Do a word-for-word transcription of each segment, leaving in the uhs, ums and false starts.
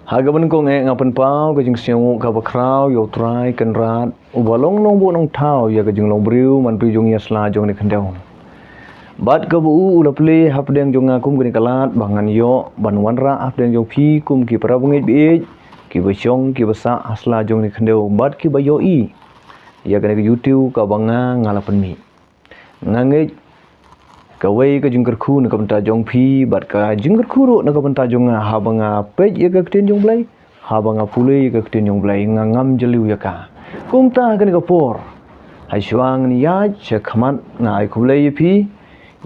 Ha kaba nyngkong eh nga pynpaw ka jingsngewnguh kaba khraw ïa U Trai Kynrad, uba long nongbuh nongthaw ïa ka jinglong briew man briew jong ngi ha sla jong kane ka khyndew. Bad kaba u u la plie hapdeng jong nga kum kane ka lad ba ngan ïoh ban wanrah hapdeng jong phi kum ki para bangeit baieit, kiba shong kiba sah ha sla jong kane ka khyndew bad kiba ïohi ïa kane ka YouTube kaba nga nga la pynmih. Nga ngeit kawei ka jingkyrkhu na ka bynta jong phi bad ka jingkyrkhu ruh na ka bynta jong nga haba nga peit ïa ka ktien jong U Blei, haba nga pule ïa ka ktien jong U Blei nga ngam jylliew ïa ka. Kumta ha kane ka por, ha shuwa ngan ïaid sha khmat, nga ai khublei ïa phi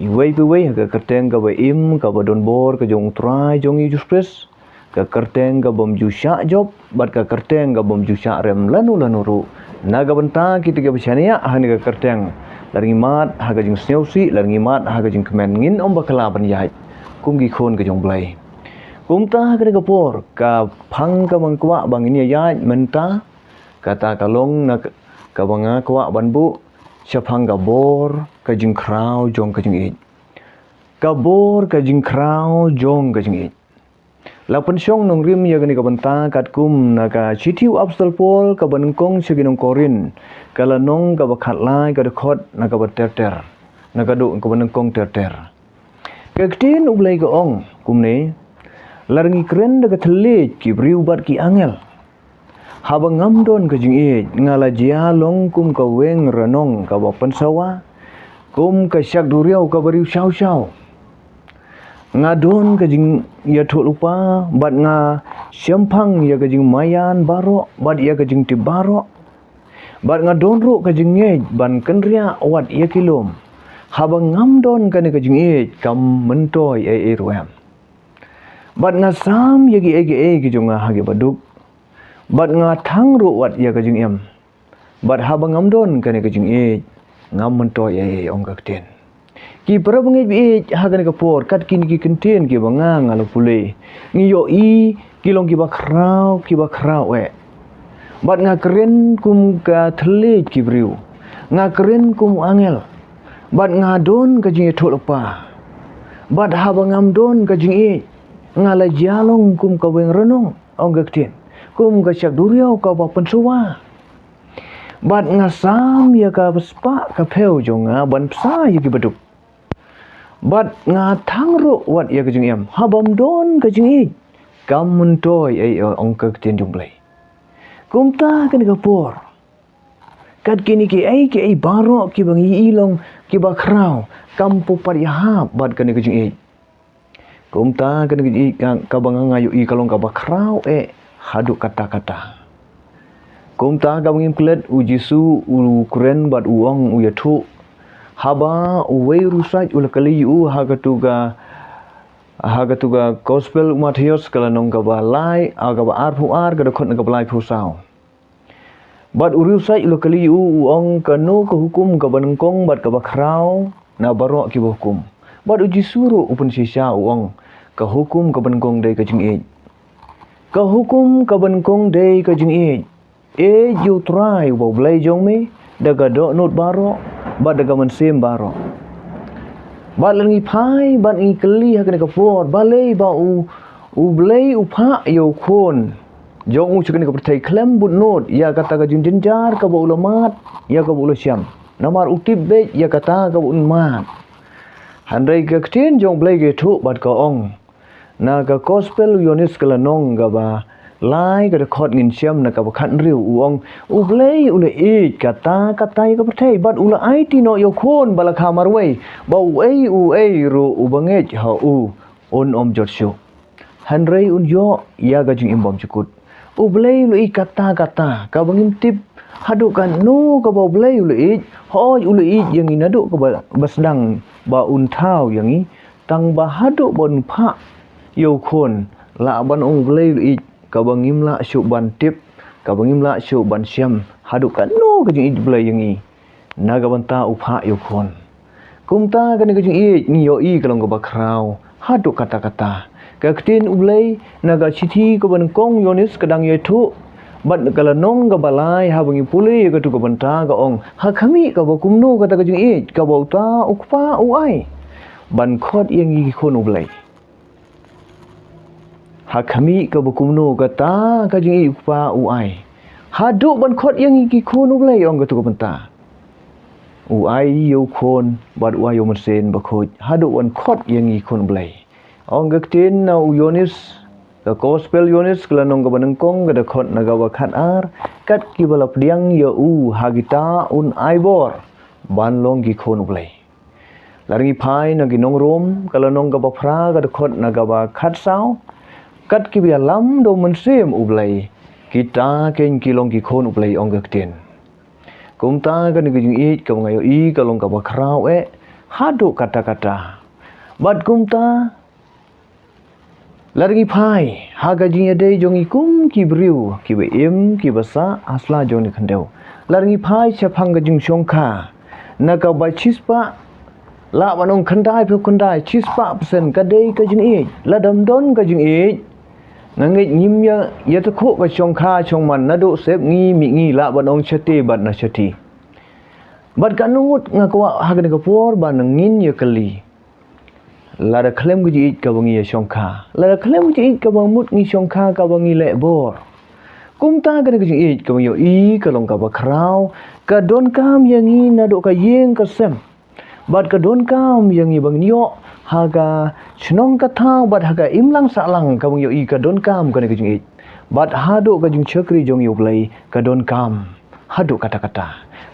iwei pa iwei ha ka kyrteng kaba im kaba don bor ka jong U Trai jong ngi Jisu Khrist, ka kyrteng ka bym ju shah jop bad ka kyrteng ka bym ju shah rem lano lano ruh. Na ka bynta kita kiba shaniah ha kane ka kyrteng, lada ngi mad ha ka jingsngewsih, lada ngi mad ha ka jingkmen, ngin ym bakla ban ïaid kum ki khun ka jong U Blei. Kumta ha kane ka por, ka phang kaba nga kwah ba ngin ïa ïaid mynta, kata ka long na ka, kaba nga kwah ban buh shaphang ka bor ka jingkhraw jong ka jingïeit. Ka bor ka jingkhraw jong ka jingïeit. La pynshong nongrim ïa kane ka bynta katkum na ka shithi u Apostol Paul kaba nyngkong sha ki nong Korinth, ka lynnong kaba khatlai, ka dkhot na kaba ter ter, na ka dkhot kaba nyngkong ter ter. Ka ktien U Blei ka ong kumne: Lada ngi kren da ka thylliej ki briew bad ki angel, haba ngam don ka jingïeit, nga la jia long kum ka weng rnong kaba pynsawa, kum ka shak duriaw kaba riewshaw shaw. Nga don ka jingïathuhlypa bad nga shemphang ïa ka jingmaïan baroh bad ïa ka jingtip baroh, bad nga don ruh ka jingngeit ban kynriah wat ïa ki lum. Haba ngam don kane ka jingïeit, kam myntoi ei ei ruh em. Bad nga sam ïa kiei kiei ki jong nga ha kiba duk, bad nga thang ruh wat ïa ka jingim. Bad haba ngam don kane ka jingïeit, ngam myntoi ei ei, ong ka ktien. Ki para bangeit baieit, ha kane ka por, kat kine ki kyntien kiba nga nga la pule, ngi ïohi ki long kiba khraw, kiba khraw eh. Bad nga kren kum ka thylliej ki briew, nga kren kum u angel, bad nga don ka jingïathuhlypa. Bad haba ngam don ka jingïeit, nga la jia long kum ka weng rnong, ong ka ktien, kum ka shak duriaw kaba pynsawa. Bad nga sam ïa ka spah ka phew jong nga ban bsa ïa kiba duk, bad nga thang ruh wat ïa ka jingim. Haba ngam don ka jingïeit, kam myntoi ei ei, ong ka ktien jong U Blei. Kumta ha kane ka por, kat kine kiei kiei baroh kiba ngi ïohi long kiba khraw, kam poi pat ïahap bad kane ka jingïeit. Kumta kane ka jingïeit ka, kaba nga nga ïohi ka long kaba khraw eh haduh katta katta. Kumta kaba ngim klet, U Jisu u kren bad u ong, u ïathuh, haba uwei u riewsait u la kylli ïa u, ha katu ka, ha katu ka Gospel u Mathaios, ka lynnong kaba lai, ah, kaba arphew ar, ka dkhot na kaba laiphew saw. Bad u riewsait u la kylli ïa u, u ong, kano ka hukum kaba nyngkong bad kaba khraw na baroh kiba hukum? Bad U Jisu ruh u pynshisha, u ong, ka hukum kaba nyngkong dei ka jingïeit. Ka hukum kaba nyngkong dei ka jingïeit. Ïeit ïa U Trai uba U Blei jong me da ka dohnud baroh bad da ka mynsiem baroh. Bad lada ngi phai bad ngi kylli ha kane ka por, balei ba u, U Blei u phah ïa u Khun jong u sha kane ka pyrthei khlem bud nud ïa kata ka jingjynjar kaba u la mad, ïa kaba u la shem? Namar u tip beit ïa kata kaba un mad. Hynrei ka ktien jong U Blei ka ïathuh bad ka ong, na ka Gospel u Ïoannis, ka lynnong kaba lai, ka dkhot ngin shem na kaba khathynriew, u ong, U Blei u la ïeit katta katta ïa ka pyrthei bad u la aiti noh ïa u Khun ba la kha marwei, ba uei uei ruh uba ngeit ha u un ym jot shuh, hynrei un ïoh ïa ka jingim bymjukut. U Blei u la ïeit katta katta, kaba ngim tip haduh katno kaba U Blei u la ïeit. Hooid, u la ïeit ïa ngi naduh kaba, ba sdang ba un thaw ïa ngi, tang ba haduh ba un phah ïa u Khun, lah ban ong U Blei u la ïeit, kaba ngim lah shuh ban tip, kaba ngim lah shuh ban shem haduh katno ka jingïeit U Blei ïa ngi. Na ka bynta u phah ïa u Khun. Kumta kane ka jingïeit ngi ïohi ka long kaba khraw haduh katta katta. Ka ktien U Blei na ka shithi kaba nyngkong u Ïoannis ka dang ïathuh bad ka lynnong kaba lai, haba ngi pule ïa katu ka bynta, ka ong, ha khmih kaba kumno kata ka jingïeit kaba uta u Kpa u ai ban khot ïa ngi ki khun U Blei. Ha khmih kaba kumno kata ka jingïeit u kpa u ai. Haduh ban khot ïa ngi ki khun u Blei, ong kato ka bynta. U ai ïa u khun, bad u ai ïa u mynsiem bakhuid. Haduh ban khot ïa ngi khun u Blei. Ong ka ktien na u Ïoannis, ka gospel Ïoannis, ka lynnong kaba nyngkong, ka dkhot na kaba khatar, kat kiba la pdiang ïa u ha kita un ai bor ban long ki khun u Blei. Lada ngi phai na ki nong Rom, ka lynnong kaba phra, ka dkhot na kaba khatsaw, kat kiba ïalam da u mynsiem u Blei, kita kein ki long ki khun u Blei, ong ka ktien. Kumta kane ka jingïeit kaba nga ïohi ka long kaba khraw eh haduh katta katta. Bad kumta, lada ngi phai ha ka jingïadei jong ngi kum ki briew kiba im, kiba sah ha sla jong kane ka khyndew. Lada ngi phai shaphang ka jingshongkha, na kaba shispah, lah ban ong khyndai phew khyndai, shispah percent ka dei ka jingïeit. Lada ym don ka jingïeit, nga ngeit ngim ïa, ïa takhuh ka shongkha shongman naduh sepngi mihngi, lah ban ong shate bad na shate. Bad katno ngut nga kwah ha kane ka por ban ngin ïa kylli. Lada khlem ka jingïeit kaba ngi ïa shongkha. Lada khlem ka jingïeit kaba mut ngi shongkha, kaba ngi leh bor. Kumta kane ka jingïeit kaba ngi ïohi ka long kaba khraw, ka donkam ïa ngi naduh ka ïing ka sem. Bad ka donkam ïa ngi ba ngin ïoh ha ka shnong ka thaw bad ha ka imlang sahlang kaba ngi ïohi ka donkam kane ka jingïeit. Bad haduh ka jingshakri jong ngi ïa u Blei ka donkam haduh katta katta.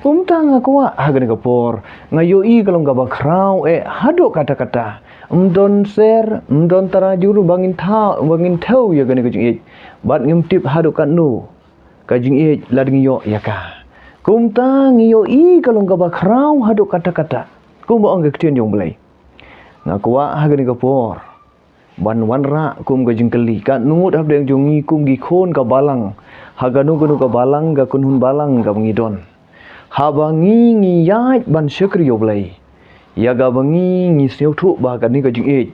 Kumta nga kwah ha kane ka por, nga ïohi ka long kaba khraw eh haduh katta katta. Ym don sher, ym don tarajur ba ngin thaw, ba ngin thew ïa kane ka jingïeit. Bad ngim tip haduh katno ka jingïeit lada ngi ïoh ïa ka. Kumta ngi ïohi ka long kaba khraw haduh katta katta. Kumba ong ka ktien jong u Blei. Nga kwah ha kane ka por ban wanrah kum ka jingkylli, katno ngut hapdeng jong ngi kum ki khun ka balang, ha kano kano ka balang, ka kynhun balang kaba ngi don, haba ngi ngi ïaid ban shakri ïa u Blei, ïa kaba ngi ngi sngewthuh ba kane ka jingïeit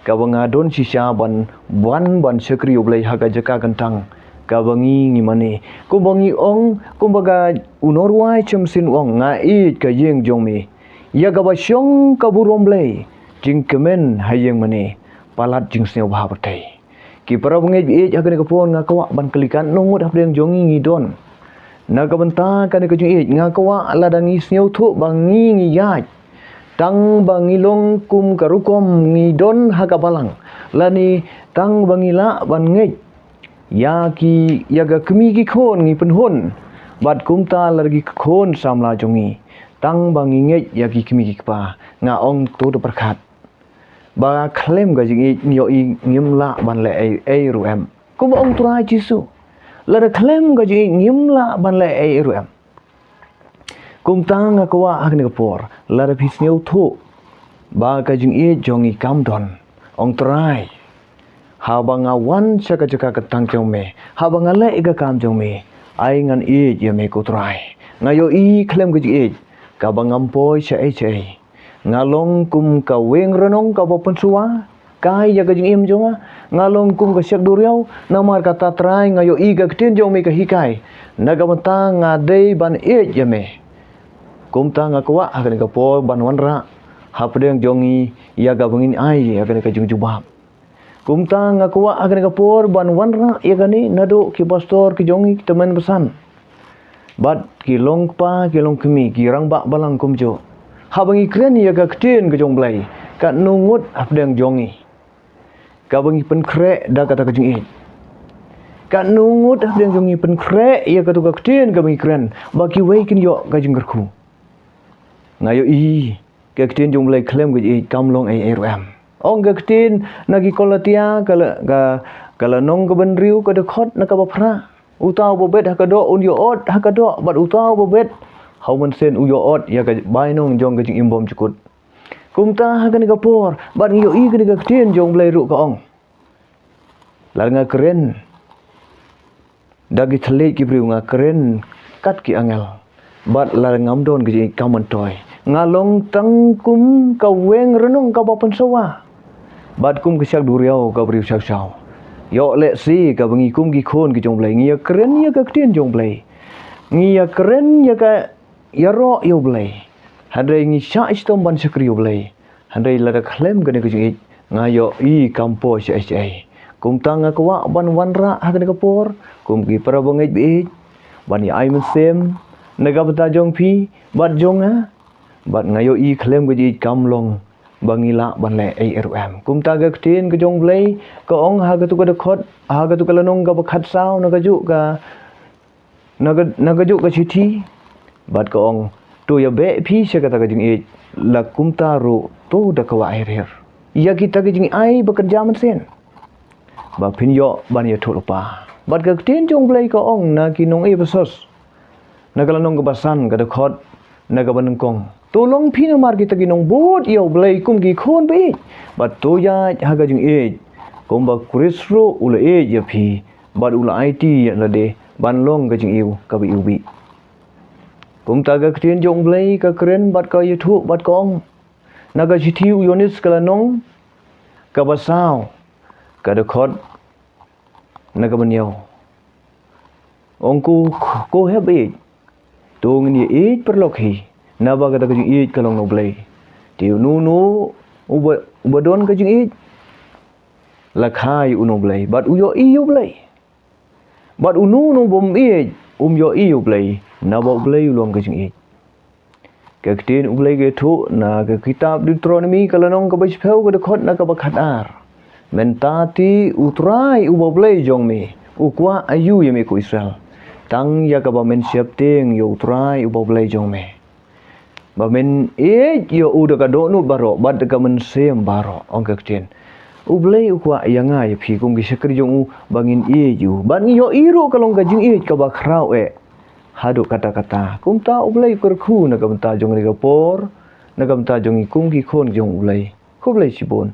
kaba nga don shisha ban wan ban shakri ïa u Blei ha ka jaka kyntang kaba ngi ngi mane. Kumba ngi ong, kumba ka u nongrwai Shamsin u ong, nga ïeit ka ïing jong me, ïa kaba shong ka burom Blei, jingkmen ha ïing mane, palat jingsngewbha pyrthei. Ki para bangeit ba ïeit, ha kane ka por nga kwah ban kylli, katno ngut hapdeng jong ngi ngi don na ka bynta kane ka jingïeit. Nga kwah lada ngi sngewthuh ba ngi ngi ïaid, tang ba ngi long kum ka rukom ngi don ha ka balang, lane tang ba ngi lah ban ngeit ïa ki, ïa ka kmie ki khun ngi pynhun, bad kumta lada ki khun samla jong ngi, tang ba ngi ngeit ïa ki kmie ki kpa. Nga ong to da pyrkhat ba khlem ka jingïeit ngi ïohi ngim lah ban leh ei ei ruh em. Kumba ong Trai Jisu, lada khlem ka jingïeit ngim lah ban leh ei ei ruh em. Kumta nga kwah ha kane ka por, lada phi sngewthuh ba ka jingïeit jong ngi kam don, ong Trai, haba nga wan sha ka jaka kyntang jong me, haba nga leh ïa ka kam jong me, ai ngan ïeit ïa me ko Trai. Nga ïohi khlem ka jingïeit kaba ngam poi shaei shaei. Nga long kum ka weng rnong kaba pynsawa kai ïa ka jingim jong nga. Nga long kum ka shak duriaw, namar kata Trai nga ïohi ka ktien jong me ka hikai, na ka bynta nga dei ban ïeit ïa me. Kumta nga kwah ha kane ka por ban wanrah hapdeng jong ngi ïa kaba ngin ai ïa kane ka jingjubab. Kumta nga kwah ha kane ka por ban wanrah ïa kane naduh ki pastor ki jong ngi, ki tymmen basan bad ki long kpa ki long kmie, ki rangbah balang kumjuh. Haba ngi kren ïa ka ktien ka jong u Blei, katno ngut hapdeng jong ngi kaba ngi pynkhreh da kata ka jingïeit? Katno ngut hapdeng jong ngi pynkhreh ïa kato ka ktien kaba ngi kren ba kiwei kin ïoh ka jingkyrkhu? Nga ïohi ka ktien jong u Blei khlem ka jingïeit kam long ei ei ruh em. Ong ka ktien na ki Galatia, ka la, ka, ka lynnong kaba hynriew, ka dkhot na kaba phra. Uta uba bet ha ka doh un ïoh ot ha ka doh, bad uta uba bet ha u mynsiem un ïoh ot ïa ka bainong jong ka jingim bymjukut. Kumta ha kane ka por, bad ngi ïohi kane ka ktien jong u Blei ruh ka ong, lada nga kren da ki thylliej ki briew, nga kren kat ki angel, bad lada ngam don ka jingïeit kam myntoi, nga long tang kum ka weng rnong kaba pynsawa bad kum ka shak duriaw kaba riewshaw shaw. Ïoh lehse kaba ngi kum ki khun ki jong u Blei ngi ïa kren ïa ka ktien jong u Blei, ngi ïa kren ïa ka ïaroh ïa u Blei, hynrei ngi shah shitom ban shakri ïa u Blei, hynrei lada khlem kane ka jingïeit, nga ïohi kam poi shaei shaei. Kumta nga kwah ban wanrah ha kane ka por kum ki para bangeit baieit, ban ïa ai mynsiem na ka bynta jong phi bad jong nga, bad nga ïohi khlem ka jingïeit kam long ba ngi lah ban leh ei ei ruh em. Kumta ka ktien ka jong U Blei ka ong ha katu ka dkhot, ha katu ka lynnong kaba khatsaw, na kajuh ka na ka, na kajuh ka shithi, bad ka ong, to ïa beh phi sha kata ka jingïeit, la kumta ruh to da ka wah her her ïa kita ki jingai ba kynja mynsiem, ba phin ïoh ban ïathuhlypa. Bad ka ktien jong U Blei ka ong na ki nong Ephesos, na ka lynnong kaba san, ka dkhot na kaba nyngkong, to long phi namar kita ki nongbud ïa U Blei kum ki khun baieit, bad to ïaid ha ka jingïeit kumba Khrist ruh u la ïeit ïa phi bad u la aiti ïa lade ban long ka jingïeit kaba iwbih. Kumta ka ktien jong U Blei ka kren bad ka ïathuh bad ka ong, na ka shithi u Ïoannis ka lynnong kaba saw, ka dkhot na kaba hynñiew, ong, ko, ko hep ïeit, to ngin ïa ïeit paralok hi, naba kata ka jingïeit ka long na U Blei. Te uno uno uba, uba don ka jingïeit la kha ïa u na U Blei bad u ïohi ïa U Blei. Bad uno uno bym ïeit um ïohi ïa U Blei, naba U Blei u long ka jingïeit. Ka ktien U Blei ka ïathuh na ka kitab Deuteronomi ka lynnong kaba shiphew, ka dkhot na kaba khatar, mynta te U Trai uba U Blei jong me u kwah aïu ïa me ko Israel, tang ïa kaba men sheptieng ïa U Trai uba U Blei jong me, ba men ïeit ïa u da ka dohnud baroh bad da ka mynsiem baroh, ong ka ktien. U Blei u kwah ïa nga ïa phi kum ki shakri jong u ba ngin ïeit ïa u bad ngi ïohi ruh ka long ka jingïeit kaba khraw eh haduh katta katta. Kumta U Blei u kyrkhu na ka bynta jong kane ka por, na ka bynta jong ngi kum ki khun jong U Blei. Khublei shibun.